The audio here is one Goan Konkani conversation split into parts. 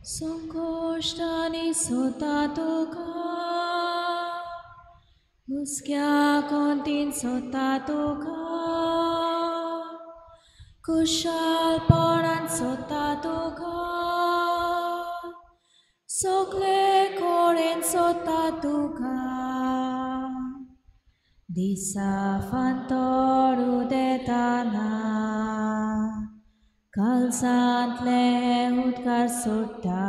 संकोश्टांनी सोता तुका हुस्क्या कोंतीन सोता तुका खुशालपणान सोता तुका सगळे कडेन सोता तुका दिसा फांतोड उदेताना कालसांतले उदकार सोडटा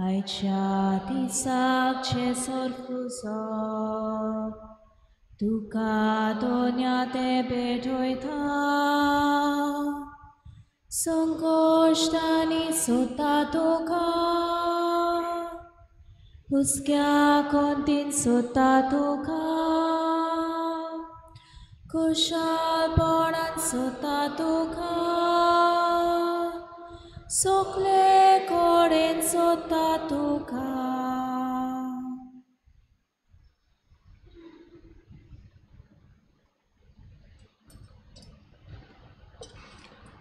आयच्या दिसाक चेसोर तुका दोन्या ते भेटयता संकोश्टांनी सोता तुका हुस्क्या कोंतीन सोता तुका खुशालपणान सोता तुका सगळे कडेन सोता तुका.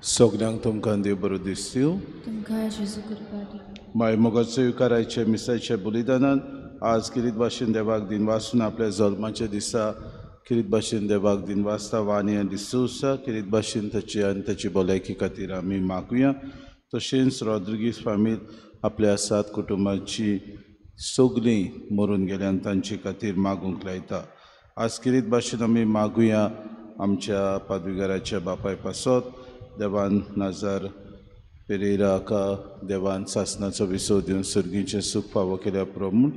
सगल्यांक तुमकां देव बरो दिसता. तुमकां जेजू कृपा दी. माय मोगाचो युकारायचे मिसाचे बलिदानान आज किरीत भाशेन देवाक दिनवासून आपल्या जल्माच्या दिसा किरीत भाशेन देवाक दिनवासता वाणी आनी दिसूसा किरीत भाशेन ताची आनी ताची भलायकी खातीर आमी मागुया. तशेंच रॉड्रिगीस फामील आपल्या सात कुटुंबाची सगळीं मरून गेल्यान तांचे खातीर मागूंक लायता. आज किरीत भाशेन आमी मागुया आमच्या पादविगाराच्या बापाय पासत देवान नाजार पेरेरा हाका देवान सासनाचो विसव दिवन सर्गीचें सूख फावो केल्या पुरो म्हूण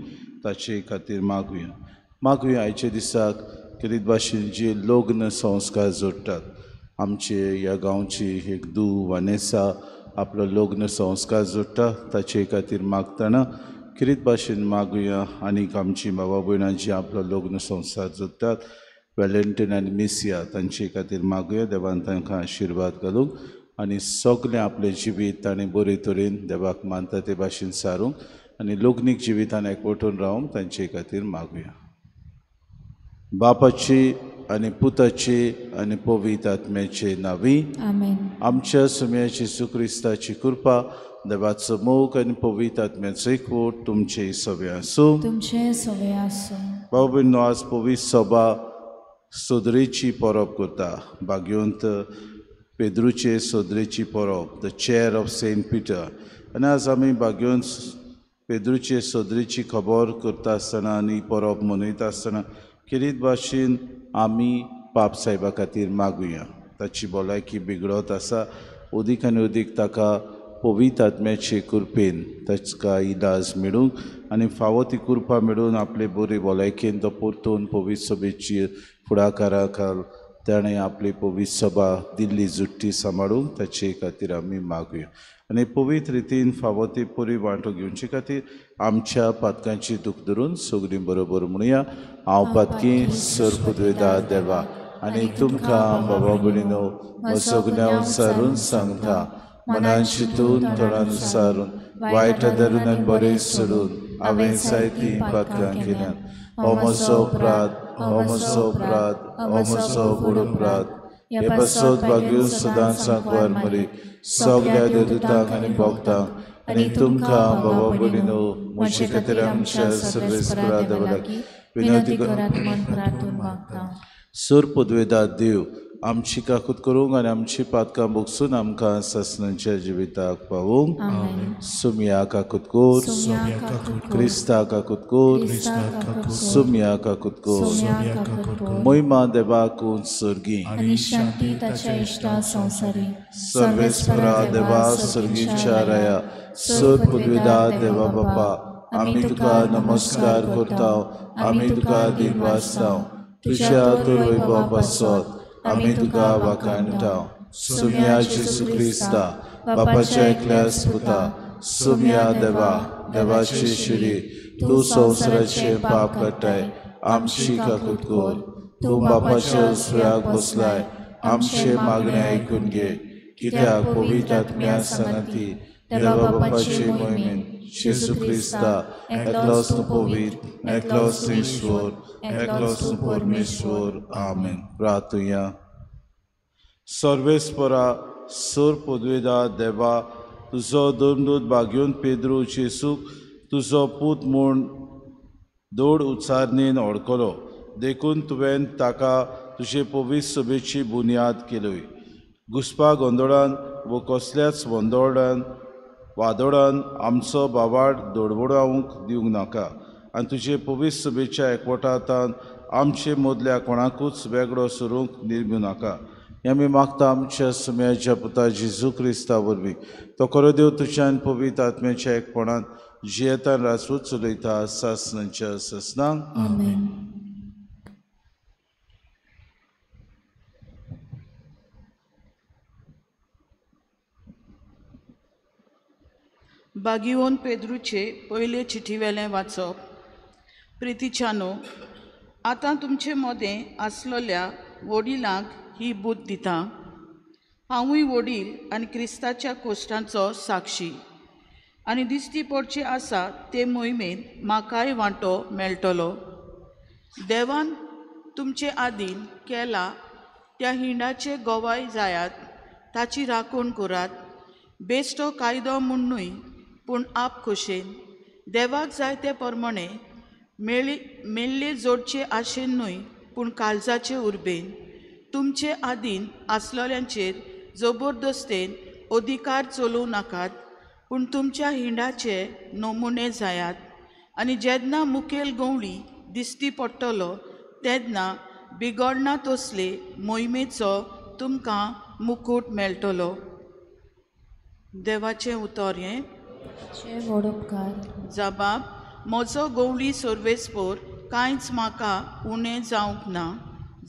ताचे खातीर मागुया. मागुया आयच्या दिसाक किरीत भाशेन जे लग्न संस्कार जोडटात आमचे ह्या गांवची एक धूव वानेसा आपलो लग्न संस्कार जोडटा ताचे खातीर मागतना किरीत भाशेन मागुया. आनीक आमची बाबा भयणां जी आपलो लग्न संस्कार जोडटात वेलेंटीन आनी मिसिया तांचे खातीर मागुया. देवान तांकां आशिर्वाद घालूंक आनी सगळें आपलें जिवीत ताणें बरे तरेन देवाक मानता ते भाशेन सारूंक आनी लग्नीक जिवितान एकवटून रावंक तांचे खातीर मागुया. बापाची आनी पुताची आनी पवित्र आत्म्याचे नांवी आमेन. आमच्या सुम्या जेजू क्रिस्ताची कृपा देवाचो मोग आनी पवित्र आत्म्याचो एकवट तुमचे सगळे आसूं. तुमचे सगळे आसूं. भाव भयणींनो, आज पवित्र सभा सोदरेची परब करता. भाग्यवंत पेद्रूचे सोदरेची परब, the chair of Saint Peter. आनी आज आमी भाग्यवंत पेद्रूचे सोदरेची खबर करता आसतना आनी परब मनयता आसतना किरीत भाशेन आमी पाप सायबा खातीर मागुया. ताची भलायकी बिगडत आसा, अदीक आनी अदीक ताका पवित्र आत्म्याचे कृपेन ताका इलाज मेळूंक आनी फावो ती कृपा मेळून आपले बरे भलायकेन तो परतून पवित्र सभेची फुडाकारा खाल ताणें आपली पवित्र सभा दिल्ली जुट्टी सांबाळूंक ताचे खातीर आमी मागुया. आनी पवित्र रितीन फावो ती पुरी वांटो घेवचे खातीर आमच्या पातकांची दूख धरून सगळीं बरोबर म्हणुया. हांव पातकी सरपुदवेदा देवा आनी तुमकां बाबा भयणीनो म्हजो गुन्यांव सारून सांगता मनान चिंतून तोंडान सारून वायट धरून आनी बरें सोडून हांवें जायतीं पातकां केल्यात. हो म्हजो अपराध, हो म्हजो अपराध, हो म्हजो व्हड अपराध. हे पासत भाग्यून सदांच सांकवार मरी सगळ्या देवदूतांक आनी भक्तांक आनी तुमकां बाबा भयणीनो म्हजे खातीर आमच्या सर्वेस्परा देवा विनंती करात. सर पदवेदा देव आमची काकूत करूंक आनी आमची पातकां भोगसून आमकां सासणाच्या जिविताक पावोवंक. सुमया काकूत कोर, क्रिस्ता काकूत कोर, सुमया काकूत कोर. महिमा देवाक सर्गी सर्वेस्परा देवा सर्गीच्या राया सर पदवेदा देवा बापा आमी तुका नमस्कार करता, आमी तुका दिनवासता. तुज्या तर वैभवा पासत आमी तुका वाखाणटा. सुमया जेजू क्रिस्ता बापाच्या एकल्याच पुता सुमया देवा देवाची शिरी तूं संवसाराचें पाप काडटाय आमची काकूत कर. तूं बापाच्या उजव्याक बसलाय आमचें मागणें आयकून घे. कित्याक पवित्र आत्म्या सांगाती देवा बापाचे मोहिमेन जेजू क्रिस्ता एकलोच तूं पवित्र, एकलोच तूं ईश्वर, एकलोच तूं परमेश्वर. आमेन. प्रार्थुया. सर्वेस्परा सर पदवेदा देवा तुजो धर्मदूत भाग्योन पेद्रू जेसूक तुजो पूत म्हूण दोड उच्चारणेन वळखलो, देखून तुवें ताका तुजे पवित्र सभेची बुन्याद केली. घुसपा गोंदळान वो कसल्याच वंदोळान वादोळान आमचो बावाड दडवडावंक दिवंक नाका आनी तुजे पवित्र सभेच्या एकवटांत आमचे मदल्या कोणाकूच वेगळो सरूंक निर्मू नाका. हें आमी मागता आमच्या सुम्याच्या पुता जेजू क्रिस्ता वरवीं. तो खरो देव तुज्यान पवित्र आत्म्याच्या एकपणान जियेतान राजवट चलयता सासणाच्या सासणाक. आमेन. बागिवोन पेद्रूचे पयले चिठीवेलें वाचप. प्रितीच्यानो, आतां तुमचे मदें आसलेल्या वडिलांक ही बुद्द दिता. हांवूय वडील आनी क्रिस्ताच्या कोश्टांचो साक्षी आनी दिश्टी पडचे आसा ते मोहिमेंत म्हाकाय वांटो मेळटलो. देवान तुमचे आदीन केला त्या हिंडाचे गोवाय जायात, ताची राखण करात. बेश्टो कायदो म्हूण न्हय, पूण आप खोशेन देवाक जाय ते प्रमाणे मेळ्ळे जोडचे आशेन न्हय, पूण काळजाचे उर्बेन तुमचे आदीन आसलेल्यांचेर जबरदस्तेन अधिकार चलोवं नाकात, पूण तुमच्या हिंडाचे नमुने जायात. आनी जेन्ना मुखेल गवळी दिश्टी पडटलो तेन्ना बिगडना तसले मोहिमेचो तुमकां मुकूट मेळटलो. देवाचें उतर हें. जबाब, म्हजो गवळी सर्वेस्पोर कांयच म्हाका उणें जावंक ना.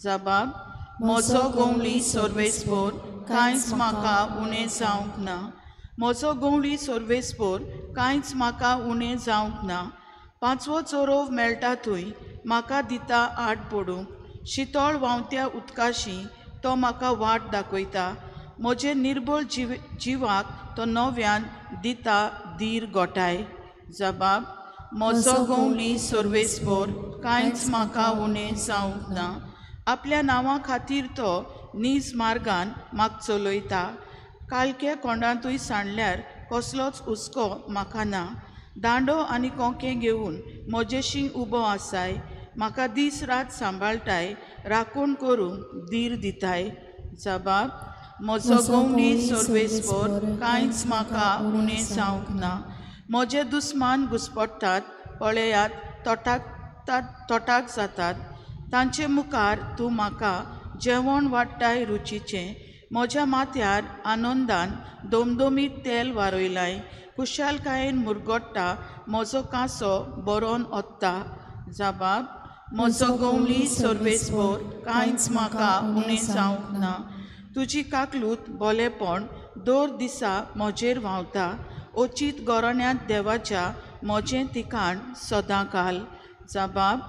जबाब, म्हजो गवळी सर्वेस्पोर कांयच म्हाका उणें जावंक ना. म्हजो गवळी सर्वेस्पोर कांयच म्हाका उणें जावंक ना. पांचवो चोरोव मेळटा थंय म्हाका दिता आड पडूंक, शितळ व्हांवत्या उदकाशी तो म्हाका वाट दाखयता. म्हजे निर्बळ जिवाक तो नव्यान दिता धीर गोठाय. जबाब, म्हजो गवळी सर्वेस्पोर कांयच म्हाका उणें जावंक ना. आपल्या नांवा खातीर तो नीज मार्गान म्हाका चलयता. कालके कोंडांतूय सांडल्यार कसलोच हुस्को म्हाका ना. दांडो आनी कोंके घेवन म्हजेशी उबो आसाय, म्हाका दीस रात सांबाळटाय, राखण करूंक धीर दिताय. जबाब, म्हजो गवळी सर्वेस्पोर कांयच म्हाका उणें जावंक ना. म्हजे दुस्मान घुसपडटात, पळयात तोटाक जातात. तांचे मुखार तूं म्हाका जेवण वाडटाय रुचीचें, म्हज्या माथ्यार आनंदान दोमदोमीत तेल वारयलाय. खुशालकायेन मुरगोट्टा, म्हजो कांसो बरोवन ओत्ता. जबाब, म्हजो गवळी सर्वेस्पोर कांयच म्हाका उणें जावंक ना. तुजी काकलूत बोलेपण दर दिसा म्हजेर व्हांवता. अचीत गोरण्यांत देवाच्या म्हजें ठिकाण सदां काल. जबाब,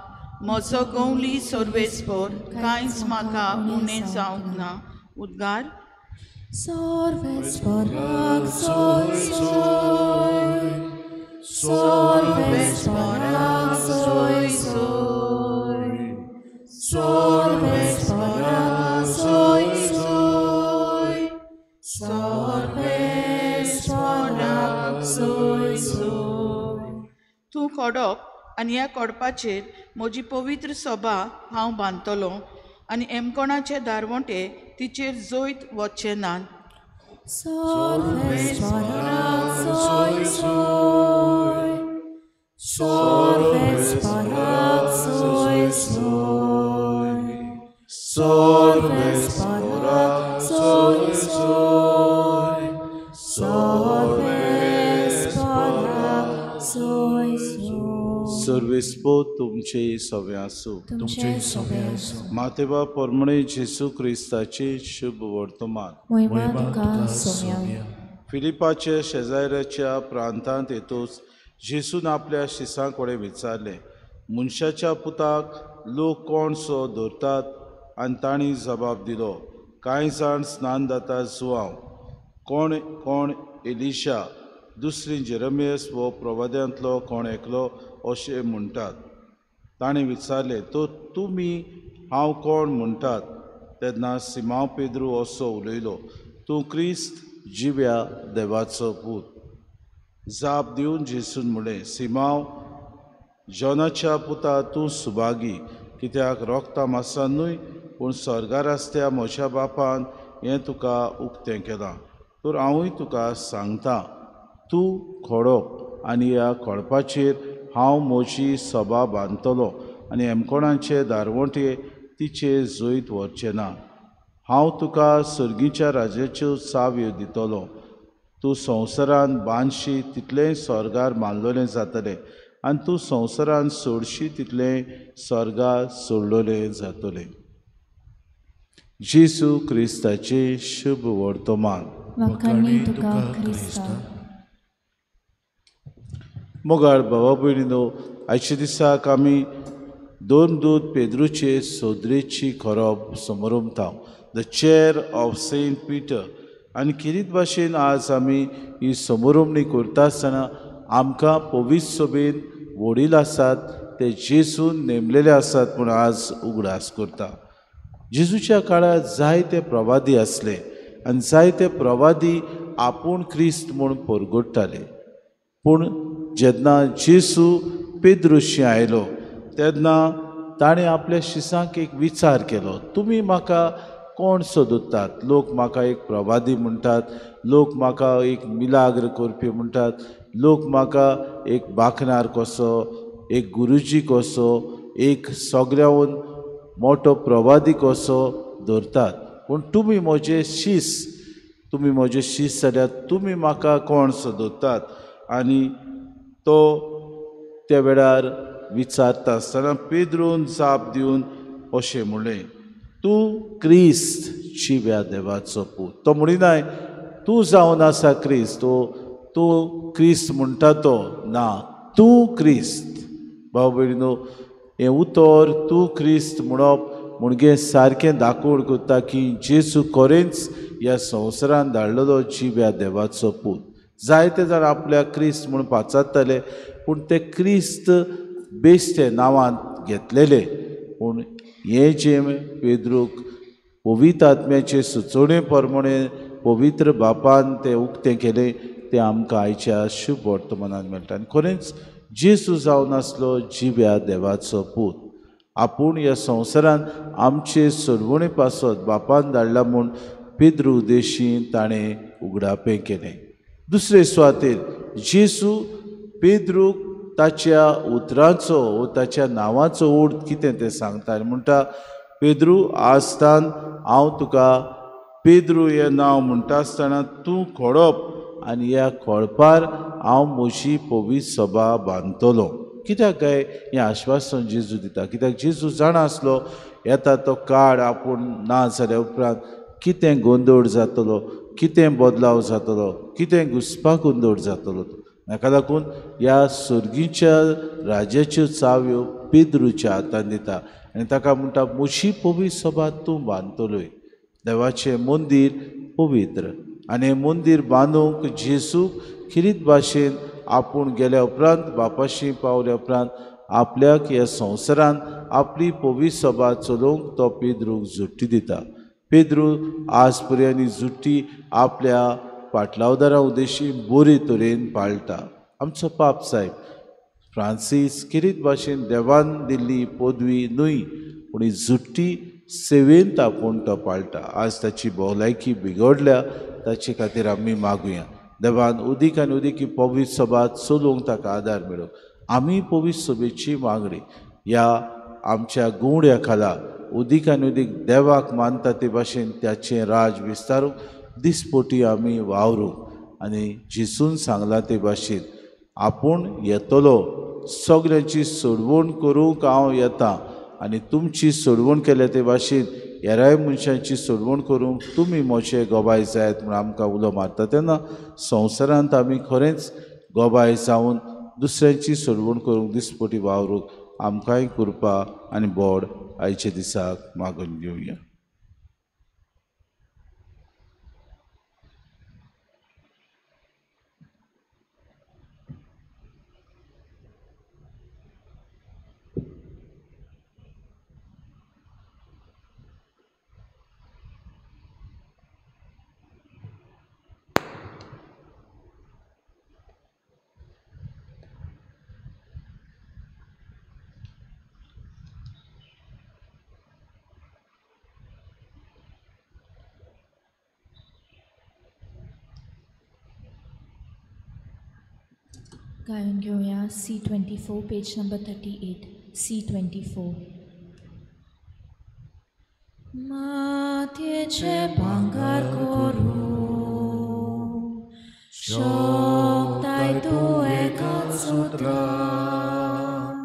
म्हजो गवळी सर्वेस्पोर कांयच म्हाका उणें जावंक ना. उद्गार. तूं कोडप आनी ह्या कोडपाचेर म्हजी पवित्र सभा हांव बांदतलो आनी एमकोणाचे दारवंटे तिचेर जैत वचचे नात. सर्वेस्पोर तुमचे सवे आसूं. मातेबा परमणे जेसू क्रिस्ताचे शुभ वर्तमान. फिलिपाचे शेजाऱ्याच्या प्रांतांत येतोच जेसून आपल्या शिसां कडेन विचारलें, मनशाच्या पुताक लोक कोण सो धरतात? आनी तांणी जबाब दिलो, कांय जाण स्नान जाता जुआंव, कोण कोण एलिशा, दुसरी जेरमियस वो प्रवाद्यांतलो कोण एकलो अशें म्हणटात. ताणें विचारलें, तो तुमी हांव कोण म्हणटात? तेन्ना सिमांव पेद्रू असो उलयलो, तूं क्रिस्त जिव्या देवाचो पूत. जाप दिवन जेसून म्हणलें, सिमांव जॉनाच्या पुता, तूं सुभागी, कित्याक रोगता मासान न्हय पूण स्वर्गार आसत्या म्हज्या बापान हें तुका उक्तें केलां. तर हांवूय तुका सांगता, तूं खडप आनी ह्या खडपाचेर हांव म्हजी सभा बांदतलो आनी हेमकोणाचे दारवंटे तिचे जैत व्हरचें ना. हांव तुका सर्गीच्या राज्याच्यो चावयो दितलो. तूं संवसारान बांदशी तितलेंय स्वर्गार बांदलेलें जातलें आनी तूं संवसारान सोडशी तितलें स्वर्गार सोडलेलें जातलें. जेजू क्रिस्ताचें शुभ वर्तमान. मोगाळ भावा भयणीनो, आयच्या दिसाक आमी दोन दूत पेद्रूचे सोदरेची खरोब समरमता, the chair of Saint Peter. आनी किरीत भाशेन आज आमी ही समरमणी करता आसतना आमकां पवित्र सभेन वडील आसात ते जेजून नेमलेले आसात म्हूण आज उगडास करता. जेजूच्या काळार जायते प्रवादी आसले आनी जायते प्रवादी आपूण क्रिस्त म्हूण परगट्टाले. पूण जेन्ना जेजू पेद्रुशी आयलो तेन्ना ताणें आपल्या शिसांक एक विचार केलो, तुमी म्हाका कोण सोदतात? लोक म्हाका एक प्रवादी म्हणटात, लोक म्हाका एक मिलाग्र करपी म्हणटात, लोक म्हाका एक बाखणार कसो, एक गुरुजी कसो, एक सगळ्याहून मोठो प्रवादी कसो धरतात. पूण तुमी म्हजे शीस, तुमी म्हजे शीस जाल्यार तुमी म्हाका कोण सोदतात? आनी तो त्या वेळार विचारता आसतना पेद्रून जाप दिवन अशें म्हणलें, तूं क्रिस्त जिव्या देवाचो पूत. तो म्हणिनाय तूं जावन आसा क्रिस्त, तूं क्रिस्त म्हणटा तो ना, तूं क्रिस्त. भाव भयणीनो, हें उतर तूं क्रिस्त म्हणप म्हणजे सारकें दाखोवण करता की जेजू खरेंच ह्या संवसारान धाडलेलो जिव्या देवाचो पूत. जायते जाण आपल्याक क्रिस्त म्हूण पाचारताले पूण ते क्रिस्त बेश्टे नांवान घेतलेले. पूण हें जें पेद्रूक पवित्र आत्म्याचे सुचोवणे प्रमाणे पवित्र बापान तें उक्तें केलें तें आमकां आयच्या शुभ वर्तमानान मेळटा. आनी खरेंच जेजू जावन आसलो जिव्या देवाचो पूत. आपूण ह्या संवसारान आमचे सोडवणे पासत बापान धाडला म्हूण पेद्रू उद्देशी ताणें उगडापें केलें. दुसरे सुवातेर जेजू पेद्रूक ताच्या उतरांचो वो ताच्या नांवाचो अर्थ कितें तें सांगता आनी म्हणटा, पेद्रू आजतान हांव तुका पेद्रू हें नांव म्हणटा आसतना तूं खडप आनी ह्या खडपार हांव म्हजी पवित्र सभा बांदतलो. कित्याक काय हें आश्वासन जेजू दिता? कित्याक जेजू जाणा आसलो येता तो काळ आपूण ना जाल्या उपरांत कितें गोंदळ जातलो, कितें बदलाव जातलो, कितें घुसपा गोंदळ जातलो. हाका लागून ह्या सर्गीच्या राज्याच्यो चावयो पेद्रूच्या हातान दिता आनी ताका म्हणटा, म्हजी पवित्र सभा तूं बांदतलोय. देवाचें मंदीर पवित्र आनी हें मंदीर बांदूंक जेजूक खिरीत भाशेन आपूण गेल्या उपरांत बापाशी पावल्या उपरांत आपल्याक ह्या संवसारान आपली पवित्र सभा चलोवंक तो पेद्रूक जुट्टी दिता. पेद्रू आज पर्यंत ही जुट्टी आपल्या पाटलावदारा उद्देशी बरे तरेन पाळटा. आमचो पाप साहेब फ्रांसीस किरीत भाशेन देवान दिल्ली पदवी न्हय पूण ही जुट्टी सेवेंत आपूण तो पाळटा. आज ताची भलायकी बिगडल्या, ताचे खातीर आमी मागुया देवान उदीक आनी उदीक ही पवित्र सभा चलोवंक ताका आदार मेळो. आमी पवित्र सभेची मागणी ह्या आमच्या गुंवड्या खाला उदीक आनी उदीक देवाक मानता ते भाशेन ताचें राज विस्तारूंक दिसपोटी आमी वावरूंक आनी जेजून सांगलां ते भाशेन आपूण येतलो, सगळ्यांची सोडवण करूंक हांव येता आनी तुमची सोडवण केल्या ते भाशेन हेराय मनशांची सोडवण करूंक तुमी म्हजे गोबाय जायात म्हूण आमकां उलो मारता. तेन्ना संवसारांत आमी खरेंच गोबाय जावन दुसऱ्यांची सोडवण करूंक दिसपटी वावरूंक आमकांय कृपा आनी बोड आयच्या दिसाक मागून घेवया. गायन घेवया C24 page number 38 C24. मातयेचे भांगर करूं शकताय तूं एकाच सुत्रान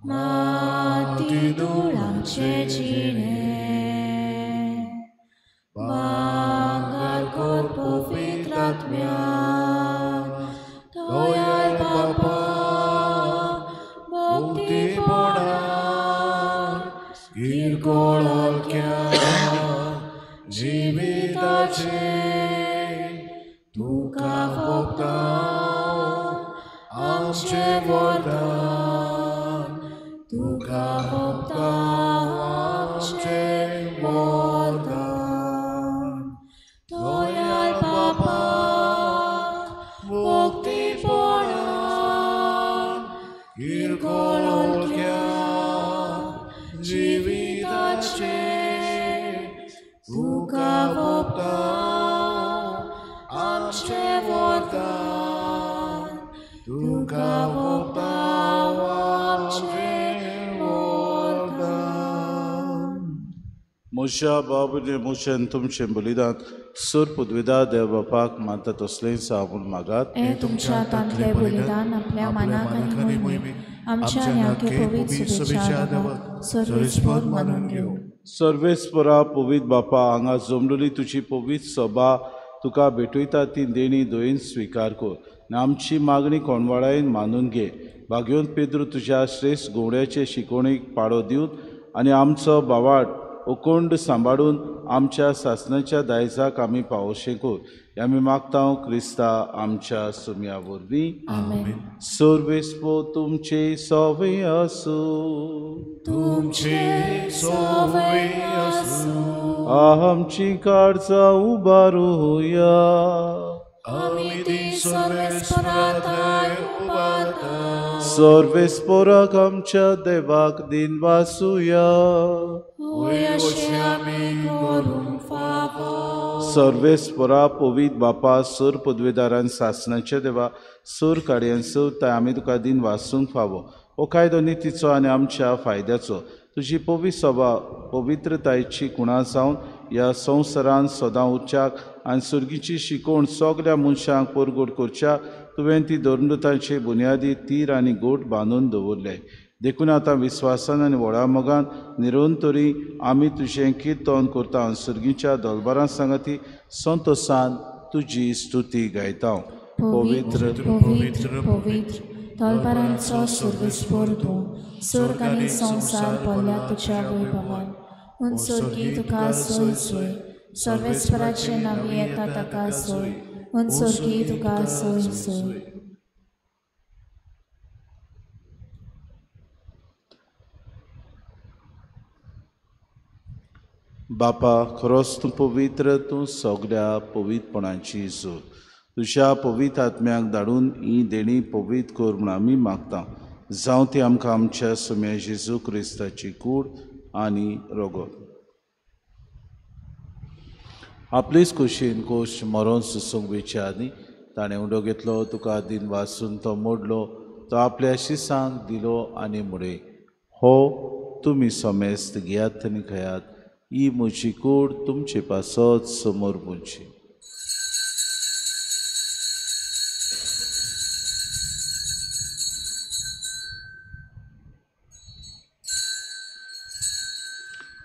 माती धुळाचें जिणें भांगर कर पवित्र आत्म्यान दयाळ बापा भक्तीपणान किरकोळक्या जिविताचे तुका भोगता आमचे वरदान तुका भोगता आमचे वरदान दयाळ बापा भक्तीपणान किरकोळक्या जिविताचे तुका भोगता आमचे वरदान तुका भोगता आमचे वरदान. मोशा बाबूने मोशान तुमचें बलिदान सूर पुदविदा देव बापाक मानता तसलें साबून मागात. हे तुमच्या हातांतलें बलिदान आपल्या मानाक आनी मोहिमेक आमच्या ह्या पवित्र शुभेच्छा देवाक सर्वेस्पर मानून घेवं. सर्वेस्परा पवित्र बापा हांगा जमलेली तुजी पवित्र सभा तुका भेटयता ती देणी दयेन स्विकार कर आनी आमची मागणी कोणवाळायेन मानून घे. भाग्योन पेद्रू तुज्या श्रेश्ठ घोवड्याचे शिकवणीक पाळो दिवन आनी आमचो भावाट उकोंड सांबाळून आमच्या सासणाच्या दायजाक आमी पावोवशें कर. हें आमी मागता क्रिस्ता आमच्या सुम्या वरवीं. आमेन. सर्वेस्पर तुमचे सवे आसूं. तुमचे सवे आसूं. आमची काळजां उबारुया. आमी ती सर्वेस्पराक उबारता. सर्वेस्पराक आमच्या देवाक दिनवासुया. होय अशें आमी करूंक फावो. सर्वेस्परा पवित्र बापा सूर पदवेदारान सासणाच्या देवा सूर काडयेन ताय आमी तुका दिन वासूंक फावो. हो कायदो नितीचो आनी आमच्या फायद्याचो तुजी पवित्र सभा पवित्रतायेची खुणा जावन ह्या संवसारान सदां उरच्याक आनी सुर्गीची शिकवण सगल्या मनशांक परगट करच्या तुवें ती धर्मदूतांचे बुन्यादी तीर आनी गोट बांदून दवरले. देखून आतां विस्वासान आनी व्हडा मोगान निरंतरी आमी तुजें किर्तन करता आनी सुर्गीच्या दलबारां सांगाती संतोसान तुजी स्तुती गायता. पवित्र पवित्र पवित्र तलवारांचो सर्वेस्पर तूं स्वर्ग आनी संवसार भरल्या तुज्या वैभवान. पूण स्वर्गी तुका सोय सोय सर्वेस्पराचे नांवी येता ताका सोय. पूण स्वर्गी तुका सोय सोय. बापा खरोच तूं पवित्र तूं सगल्या पवित्रपणाची जोड. तुज्या पवित्र आत्म्याक धाडून ही देणी पवित्र कर म्हूण आमी मागता. जावं ती आमकां आमच्या सुम्या जेजू क्रिस्ताची कूड आनी रगत. आपलेच कुशीन कोश मरोन सुसूंक वेच्या आदीं ताणें उडो घेतलो तुका दिन वासून तो मोडलो तो आपल्या शिसांक दिलो आनी म्हळें हो तुमी समेस्त घेयात आनी खायात ही म्हजी कूड तुमचे पासत समोर पुंची.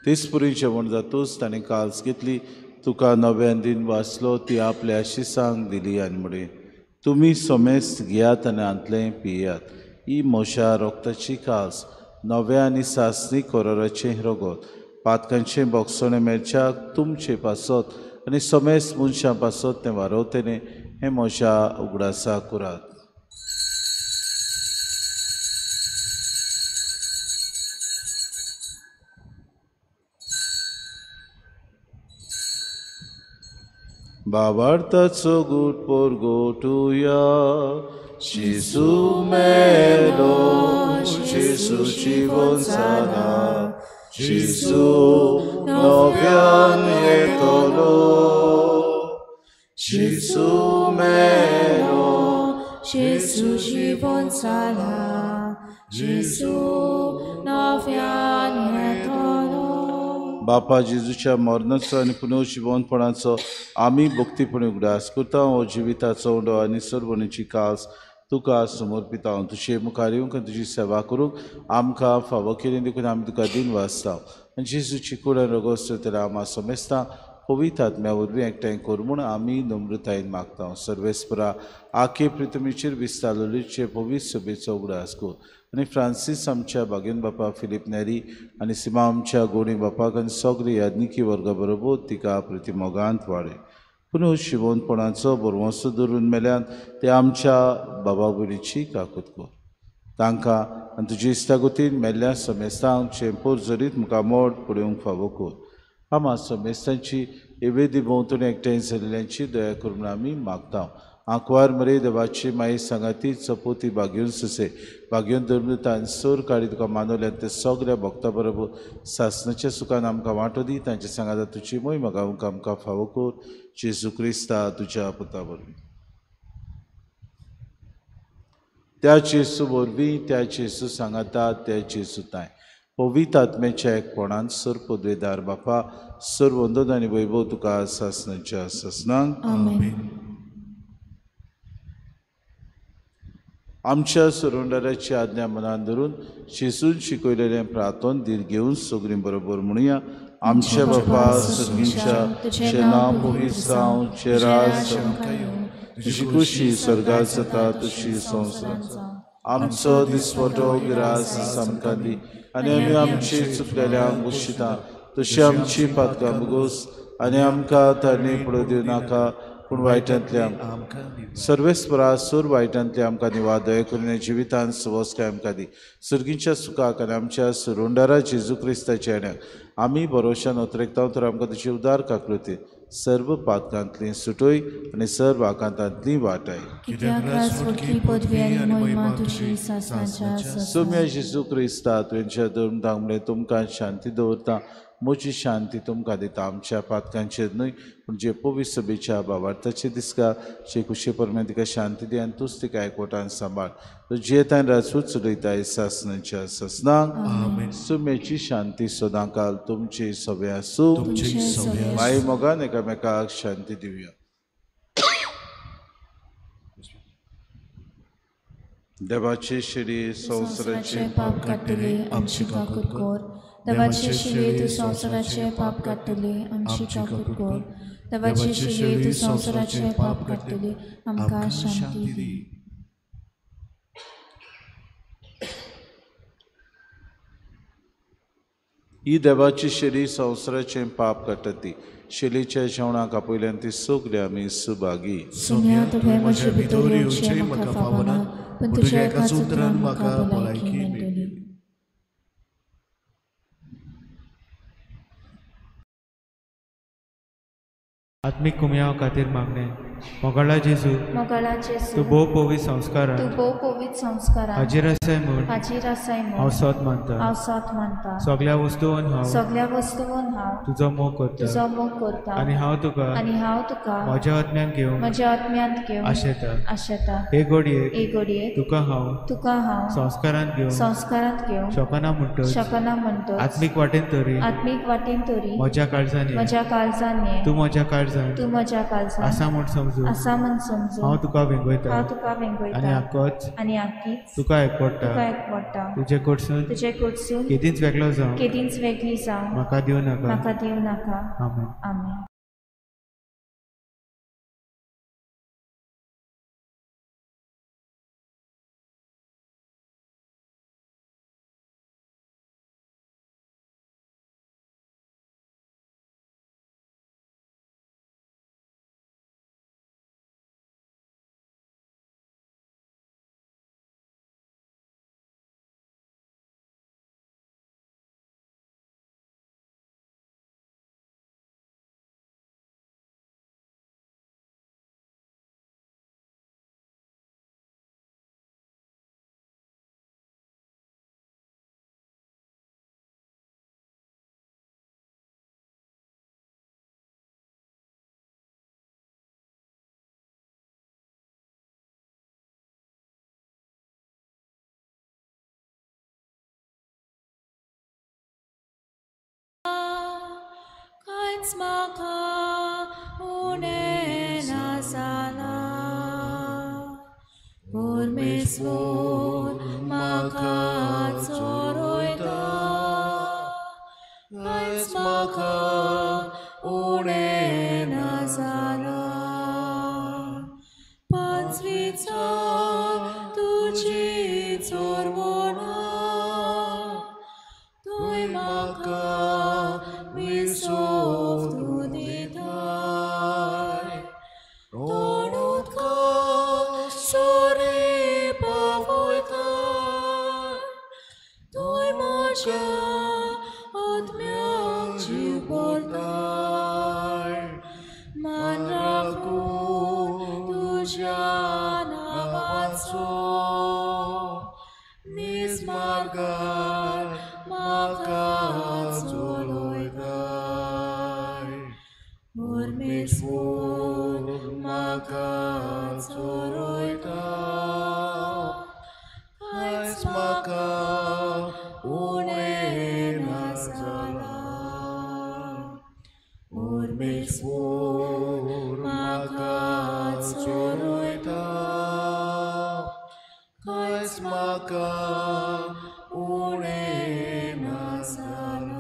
तेच पुरी जेवण जातूच ताणें काल्स घेतली तुका नव्यान दिन वाचलो ती आपल्या शिसांक दिली आनी म्हळें तुमी समेस्त घेयात आनी हांतलें पियात. ही म्हज्या रोगताची काल्स नव्या आनी सासणी कराराचें रगत पातकांचें बोगसणें मेळच्याक तुमचे पासत आनी समेस्त मनशां पासत तें वारवतलें हें म्हज्या उगडासा करात. बाबार्थाचो गूट परगटुया. जेजू मेलो जेजू जिवन जाला जेजू नव्यान येतलो. जेजू मेलो जेजू जिवन जाला, जेजू नव्यान येतलो. बापा जेजूच्या मरणाचो आनी पुनर्जिवनपणाचो आमी भक्तीपणी उगडास करता. हो जिविताचो उंडो आनी सर्वणीची कास तुका समर्पिता. तुजे मुखार येवंक आनी तुजी सेवा करूंक आमकां फावो केली देखून आमी तुका दिन वाचता. आनी जेजूची कूड आनी रगत तर आमा समेस्ता पवित्र आत्म्या वरवीं एकठांय कर म्हूण आमी नम्रतायेन मागता. सर्वेस्परा आखे पृथ्वीचेर विस्तारलेचे पवित्र सभेचो उगडास कर आनी फ्रांसीस आमच्या बागेन बापा फिलीप नेरी आनी सिमा आमच्या गोणी बापाक आनी सगळे याज्ञिकी वर्गा बरोबर तिका प्रतिमोगांत वाडय. पुनः शिवोनपणाचो बरवंसो धरून मेल्यान ते आमच्या बाबा भयणीची काकूत कर. तांकां आनी तुजी इश्टागतीन मेल्ल्या समेस्तांक चेंपोर जरीत मुखार मोड पळोवंक फावो कर. आमा समेस्तांची एवेदी भोंवतणी एकठांय जाल्ल्यांची दया करून आमी मागता. आंकवार मरे देवाची माई सांगाती चपोती बागेवन ससे बागेवन धर्मतान सोर काडी तुका मानवल्यान ते सगळ्या भक्ता बरोबर सासनाच्या सुखान आमकां वांटो दी. तांच्या सांगाता तुजी मोय मागावंक आमकां फावो कर. जेजू क्रिस्ता तुज्या पुता वरवीं. त्या जेजू वरवीं, त्या जेजू सांगाता, त्या जेजू ताय पवित्र आत्म्याच्या एकपणान सर पदवेदार बापा सर वंदन आनी वैभव तुका सासनाच्या सासनाक. आमेन. आमच्या सरोंडाराची आज्ञा मनान धरून जेजून शिकयलेलें प्रार्थन धीर घेवन सगळीं बरोबर म्हणुया. आमच्या बापा सर्गींच्या, तुजें नांव पवित्र जावं, तुजें राज तुजी खुशी स्वर्गात जाता तशी संवसारांत. आमचो दिसवटो गिरास आमकां दी आनी आमी आमची चुकलेल्यांक बशिता तशी आमची पातकां भोगोस आनी आमकां तांणी पडो दिवं नाका पूण वायटांतल्या सर्वेस्परा सूर वायटांतल्या आमकां निवा. दया करून जिवितान सुवस्काय आमकां दी. सर्गीच्या सुखाक आनी आमच्या सुरुंडारा जेजू क्रिस्ताच्या येण्याक आमी भरोशान अतरेकता तर आमकां तुजी उदार काकलुती सर्व पातकांतली सुटोय आनी सर्व आकांतांतली वाटाय. सोम्या जेजू क्रिस्ता तुवेंच्या धर्मदांक म्हणलें तुमकां शांती दवरता, म्हजी शांती तुमकां दिता. आमच्या पातकांचेर न्हय पूण जे पवित्र सभेच्या बाबार्थाचे दिसका जे कुशे परमे तिका शांती दी आनी तूच तिका एकवटान सांबाळ. जियेतान राजूच चलयता सासनाच्या सासनाक. सुम्याची शांती सदांकाल तुमची सभे आसूं. माई मोगान एकामेकाक शांती दिवया. देवाचे शिरी संवसाराचे पाप काडटले आमची काकूत कर. देवाचे शिरी तूं संवसाराचे पाप काडटले आमची काकूत कर. देवाचे शिरी तूं संवसाराचे पाप काडटले आमकां शांती दी. ही देवाची शेली संवसाराचें पाप काडटा ती शेलीच्या जेवणाक आपयल्यान ती सगळी आमी सुभागी. सोम्या तुवें म्हजे भितर येवचें म्हाका फावना पूण तुज्या एकाच उतरान म्हाका भलायकी मेळटली. आत्मीक कुमयाव खातीर मागणें. मोगाळा जेजू, मोगाळा जेजू, तूं भोव पवित्र संस्कारान, तूं भोव पवित्र संस्कारान हाजीर आसाय म्हूण, हाजीर आसाय म्हूण हांव सत मानता, हांव सत मानता. सगळ्या वस्तून हांव, सगळ्या वस्तून हांव तुजो मोग करता, तुजो मोग करता. आनी हांव तुका, आनी हांव तुका म्हज्या आत्म्यान घेवंक, म्हज्या आत्म्यांत घेवंक आशेता, आशेता. हे घडयेक, हे घडयेक तुका हांव, तुका हांव संस्कारांत घेवंक, संस्कारांत घेवंक शकना म्हणटच, शकना म्हणटच आत्मीक वाटेन तरी, आत्मीक वाटेन तरी म्हज्या काळजान, म्हज्या काळजान तूं म्हज्या काळजान, तूं म्हज्या काळजान आसा म्हूण समजू, आसा म्हूण समजू हांव तुका वेंगयता, हांव तुका वेंगयता. आनी आकोच, आनी आकीच तुका एकवटा, तुका एकवटा. तुजे कडसून, तुजे कडसून केदींच वेगळो जावं, केदींच वेगळी जावं म्हाका दिवं नाका, म्हाका दिवं नाका. आमेन. आमेन. कांयच म्हाका उणें ना जालां. परमेश्वर म्हाका चोरयता, कांयच म्हाका उणें ना जालां. पांचवीचार तुजी चोरवणा, तुवें म्हाका विसव तूं दिताय. तोंड उदका सोरे पावयता, तुवें म्हज्या आत्म्याक जीव भरताय. मान राखून तुज्या नांवाचो, नीज मार्गार म्हाका चलयताय. परमेश्वर म्हाका चोरयता, कांयच म्हाका उणें ना जालां. परमेश्वर म्हाका चोरयता, कांयच म्हाका उणें ना जालां.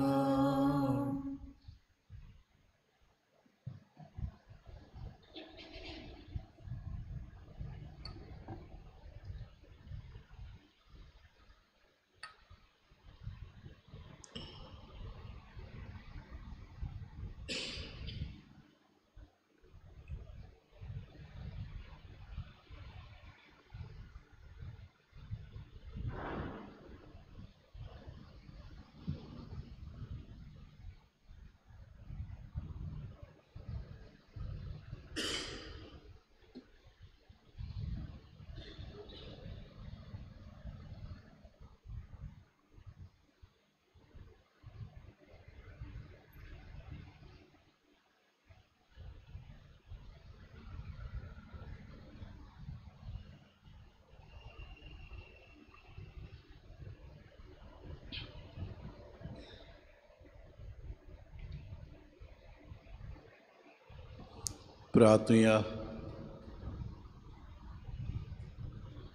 प्रार्थुया.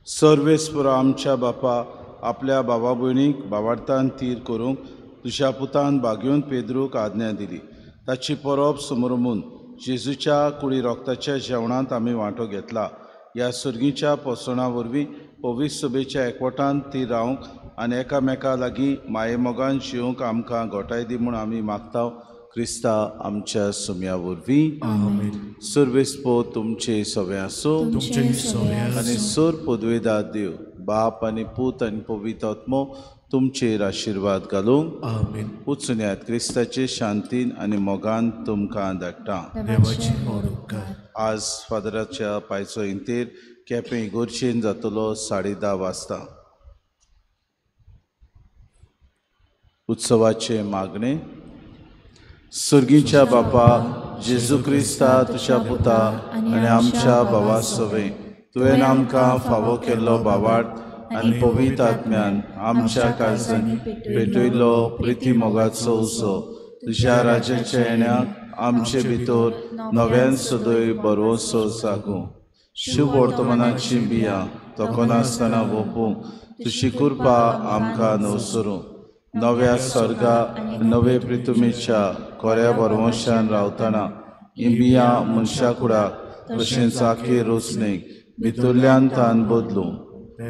सर्वेस्पर आमच्या बापा, आपल्या बाबा भयणीक बावार्थान तीर करूंक तुज्या पुतान बागेवन पेद्रूक आज्ञा दिली. ताची परब समरमून जेजूच्या कुडी रोगताच्या जेवणांत आमी वांटो घेतला. ह्या सर्गीच्या पोसणां वरवीं पवित्र सभेच्या एकवटान ती रावंक आनी एकामेका लागीं मायेमोगान जिवंक आमकां गोठाय दी म्हूण आमी मागता, क्रिस्ता आमच्या सुम्या वरवीं. सर्वेस्पर तुमचे सगळे आसूं आनी सर पदवेदार देव बाप आनी पूत आनी पवित्र आत्मो तुमचेर आशिर्वाद घालूंक. उचुन्यात क्रिस्ताचे शांतीन आनी मोगान तुमकां धाडटा. आज फादराच्या पांयचो इंतेर केपें इगोर्चेन जातलो 10:30 वाजता. उत्सवाचे मागणे. सर्गीच्या बापा जेजू क्रिस्ता तुज्या पुता आनी आमच्या भावा सवें तुवें आमकां फावो केल्लो भावार्थ आनी पवित्र आत्म्यान आमच्या काळजांनी पेटयल्लो प्रिती मोगाचो उत्सव तुज्या राज्याच्या येण्याक आमचे भितर नव्यान सदय बरोसो जागूं. शुभ वर्तमानाची बियां तकनासतना वोपूंक तुजी कृपा आमकां नवसरूं. नव्या स्वर्गा नवे प्रितुमेच्या कोऱ्या बरवंशान रावतना ही बियां मनशा कुडाक तशेंच आखे रोसणेक भितरल्यान तान बदलूं.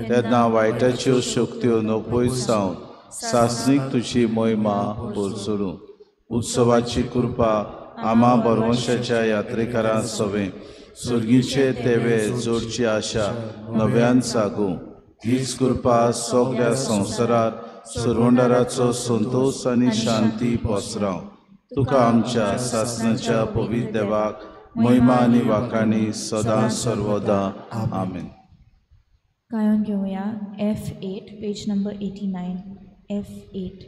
तेन्ना वायटाच्यो शक्त्यो नपयत जावन सासणीक तुजी मोहिमा पोरसोडूं. उत्सवाची कृपा आमा बरवंशाच्या यात्रेकारां सवें सर्गीचे तेवे जोडची आशा नव्यान जागूं. हीच कृपा सगळ्या संवसारार सरवंडाराचो संतोष आनी शांती पसराव. तुका आमच्या सासणाच्या पवित्र देवाक महिमा आनी वाखाणी सदां सर्वदा. आमेन. गायन घेवया F8 page number 89. F8.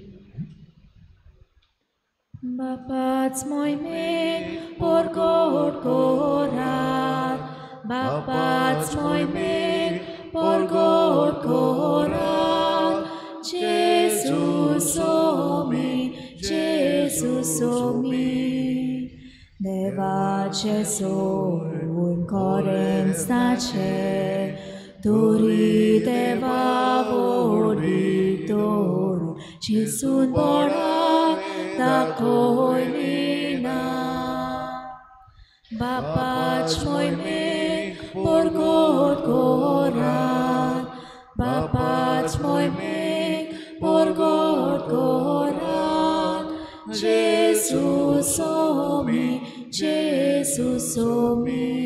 बापाच मोहिमेक परगट करात, बापाच मोहिमेक परगट करात, जेजू सोमी, जेजू सोमी. देवाचें सोडून कोरेंच नाचें तरी देवा व्हडवीक दवरून जेजून बळां दाखयली ना. बापाच मोहिमेक परगट करात, बापाच मोहिमेक परगट करात, जेजू सोमी, जेजू सोमी.